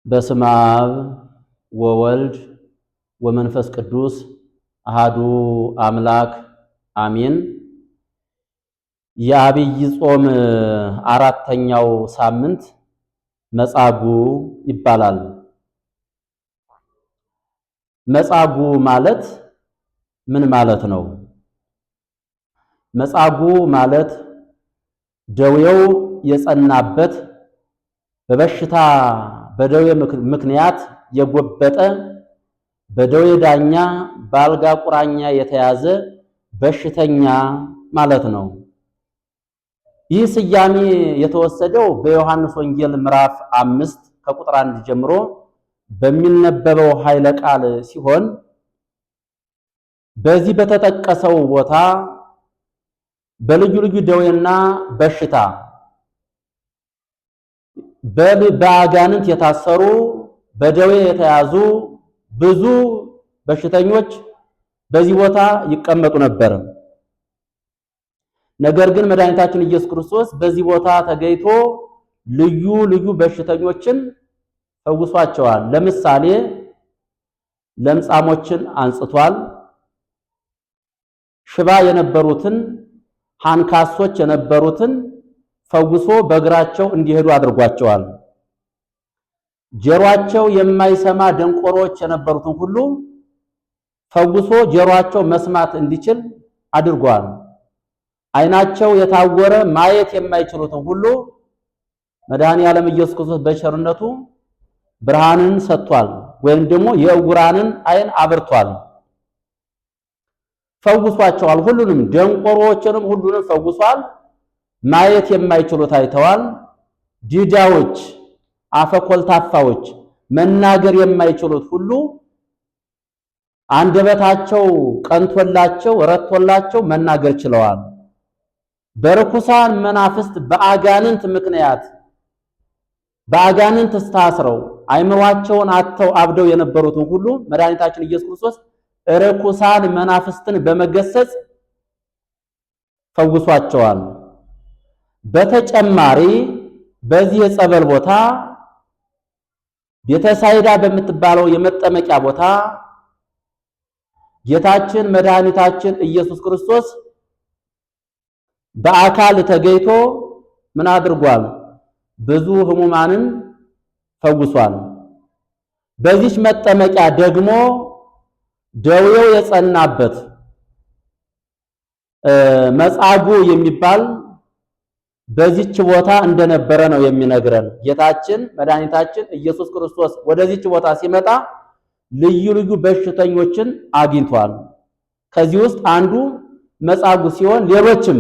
በስመ አብ ወወልድ ወመንፈስ ቅዱስ አሃዱ አምላክ አሜን። የዐቢይ ጾም አራተኛው ሳምንት መጻጉዕ ይባላል። መጻጉዕ ማለት ምን ማለት ነው? መጻጉዕ ማለት ደዌው የጸናበት በበሽታ በደዌ ምክንያት የጎበጠ በደዌ ዳኛ በአልጋ ቁራኛ የተያዘ በሽተኛ ማለት ነው። ይህ ስያሜ የተወሰደው በዮሐንስ ወንጌል ምዕራፍ 5 ከቁጥር 1 ጀምሮ በሚነበበው ኃይለ ቃል ሲሆን በዚህ በተጠቀሰው ቦታ በልዩ ልዩ ደዌና በሽታ በአጋንንት የታሰሩ በደዌ የተያዙ ብዙ በሽተኞች በዚህ ቦታ ይቀመጡ ነበር። ነገር ግን መድኃኒታችን ኢየሱስ ክርስቶስ በዚህ ቦታ ተገኝቶ ልዩ ልዩ በሽተኞችን ፈውሷቸዋል። ለምሳሌ ለምጻሞችን አንጽቷል። ሽባ የነበሩትን፣ አንካሶች የነበሩትን ፈውሶ በእግራቸው እንዲሄዱ አድርጓቸዋል። ጀሯቸው የማይሰማ ደንቆሮች የነበሩትን ሁሉ ፈውሶ ጀሯቸው መስማት እንዲችል አድርጓል። ዓይናቸው የታወረ ማየት የማይችሉትን ሁሉ መድኃኔ ዓለም ኢየሱስ ክርስቶስ በቸርነቱ ብርሃንን ሰጥቷል፣ ወይም ደግሞ የዕውራንን ዓይን አብርቷል። ፈውሷቸዋል። ሁሉንም ደንቆሮዎችንም ሁሉንም ፈውሷል። ማየት የማይችሉት አይተዋል። ዲዳዎች፣ አፈኮልታፋዎች፣ መናገር የማይችሉት ሁሉ አንደበታቸው ቀንቶላቸው ረቶላቸው መናገር ችለዋል። በርኩሳን መናፍስት በአጋንንት ምክንያት በአጋንንት ታስረው አይምሯቸውን አጥተው አብደው የነበሩትን ሁሉ መድኃኒታችን ኢየሱስ ክርስቶስ ርኩሳን መናፍስትን በመገሰጽ ፈውሷቸዋል። በተጨማሪ በዚህ የጸበል ቦታ ቤተሳይዳ በምትባለው የመጠመቂያ ቦታ ጌታችን መድኃኒታችን ኢየሱስ ክርስቶስ በአካል ተገኝቶ ምን አድርጓል? ብዙ ሕሙማንን ፈውሷል። በዚች መጠመቂያ ደግሞ ደዌው የጸናበት መጻጉዕ የሚባል በዚች ቦታ እንደነበረ ነው የሚነግረን። ጌታችን መድኃኒታችን ኢየሱስ ክርስቶስ ወደዚች ቦታ ሲመጣ ልዩ ልዩ በሽተኞችን አግኝቷል። ከዚህ ውስጥ አንዱ መጻጉዕ ሲሆን ሌሎችም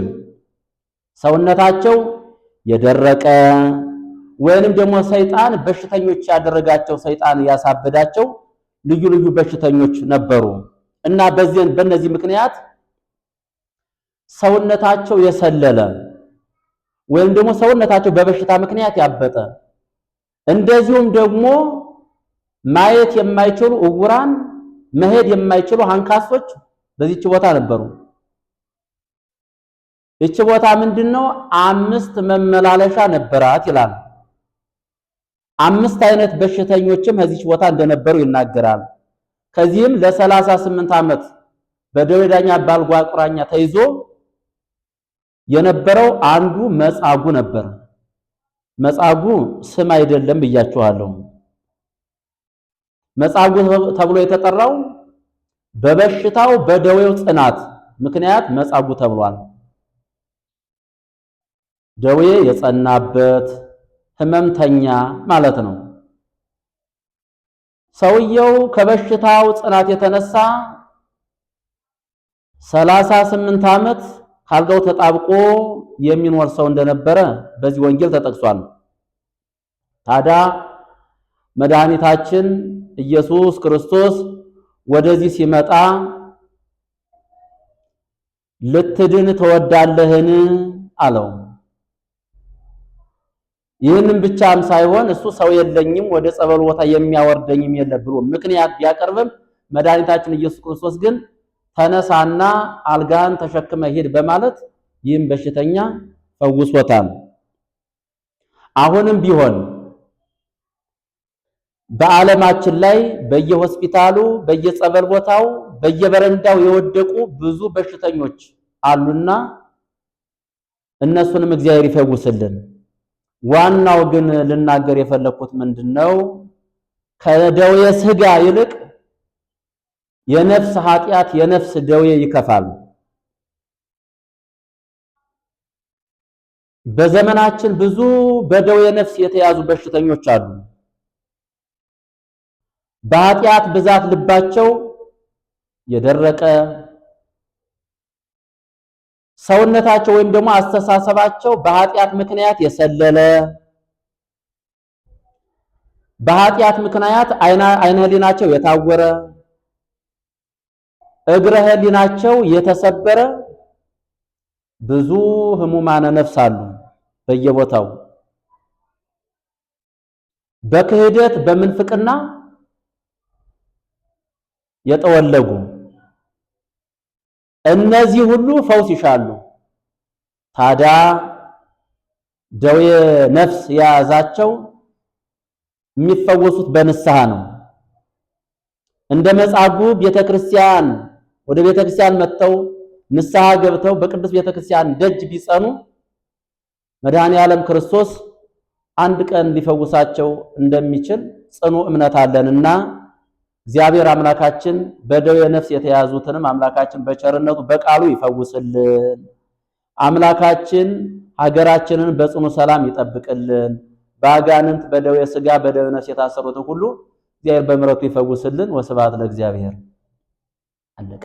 ሰውነታቸው የደረቀ ወይንም ደግሞ ሰይጣን በሽተኞች ያደረጋቸው ሰይጣን ያሳበዳቸው ልዩ ልዩ በሽተኞች ነበሩ እና በእነዚህ ምክንያት ሰውነታቸው የሰለለ ወይም ደግሞ ሰውነታቸው በበሽታ ምክንያት ያበጠ እንደዚሁም ደግሞ ማየት የማይችሉ እውራን፣ መሄድ የማይችሉ አንካሶች በዚች ቦታ ነበሩ። ይቺ ቦታ ምንድነው? 5 መመላለሻ ነበራት ይላል። 5 አይነት በሽተኞችም ከዚች ቦታ እንደነበሩ ይናገራል። ከዚህም ለ38 ዓመት በደዌ ዳኛ በአልጋ ቁራኛ ተይዞ የነበረው አንዱ መጻጉዕ ነበር። መጻጉዕ ስም አይደለም ብያችኋለሁ። መጻጉዕ ተብሎ የተጠራው በበሽታው በደዌው ጽናት ምክንያት መጻጉዕ ተብሏል። ደዌ የጸናበት ህመምተኛ ማለት ነው። ሰውየው ከበሽታው ጽናት የተነሳ 38 ዓመት ካልጋው ተጣብቆ የሚኖር ሰው እንደነበረ በዚህ ወንጌል ተጠቅሷል። ታዲያ መድኃኒታችን ኢየሱስ ክርስቶስ ወደዚህ ሲመጣ ልትድን ትወዳለህን አለው። ይህንን ብቻም ሳይሆን እሱ ሰው የለኝም ወደ ጸበል ቦታ የሚያወርደኝም የለም ብሎ ምክንያት ቢያቀርብም መድኃኒታችን ኢየሱስ ክርስቶስ ግን ተነሳና አልጋን ተሸክመ ሂድ በማለት ይህም በሽተኛ ፈውሶታል። አሁንም ቢሆን በዓለማችን ላይ በየሆስፒታሉ፣ በየጸበል ቦታው፣ በየበረንዳው የወደቁ ብዙ በሽተኞች አሉና እነሱንም እግዚአብሔር ይፈውስልን። ዋናው ግን ልናገር የፈለኩት ምንድነው? ከደዌ ስጋ ይልቅ የነፍስ ኃጢአት የነፍስ ደዌ ይከፋል። በዘመናችን ብዙ በደዌ ነፍስ የተያዙ በሽተኞች አሉ። በኃጢአት ብዛት ልባቸው የደረቀ፣ ሰውነታቸው ወይም ደግሞ አስተሳሰባቸው በኃጢአት ምክንያት የሰለለ፣ በኃጢአት ምክንያት አይነ ሕሊናቸው የታወረ፣ እግረ ሕሊናቸው የተሰበረ ብዙ ህሙማነ ነፍስ አሉ በየቦታው። በክህደት በምንፍቅና የጠወለጉ እነዚህ ሁሉ ፈውስ ይሻሉ። ታዲያ ደዌ ነፍስ የያዛቸው የሚፈወሱት በንስሐ ነው። እንደ መጻጉዕ ቤተክርስቲያን ወደ ቤተክርስቲያን መጥተው ንስሐ ገብተው በቅዱስ ቤተክርስቲያን ደጅ ቢጸኑ መድኃኔ ዓለም ክርስቶስ አንድ ቀን ሊፈውሳቸው እንደሚችል ጽኑ እምነት አለንና እግዚአብሔር አምላካችን በደዌ ነፍስ የተያዙትንም አምላካችን በቸርነቱ በቃሉ ይፈውስልን። አምላካችን ሀገራችንን በጽኑ ሰላም ይጠብቅልን። በአጋንንት በደዌ ስጋ በደዌ ነፍስ የታሰሩትን ሁሉ እግዚአብሔር በምሕረቱ ይፈውስልን። ወስብሐት ለእግዚአብሔር። አለቀ።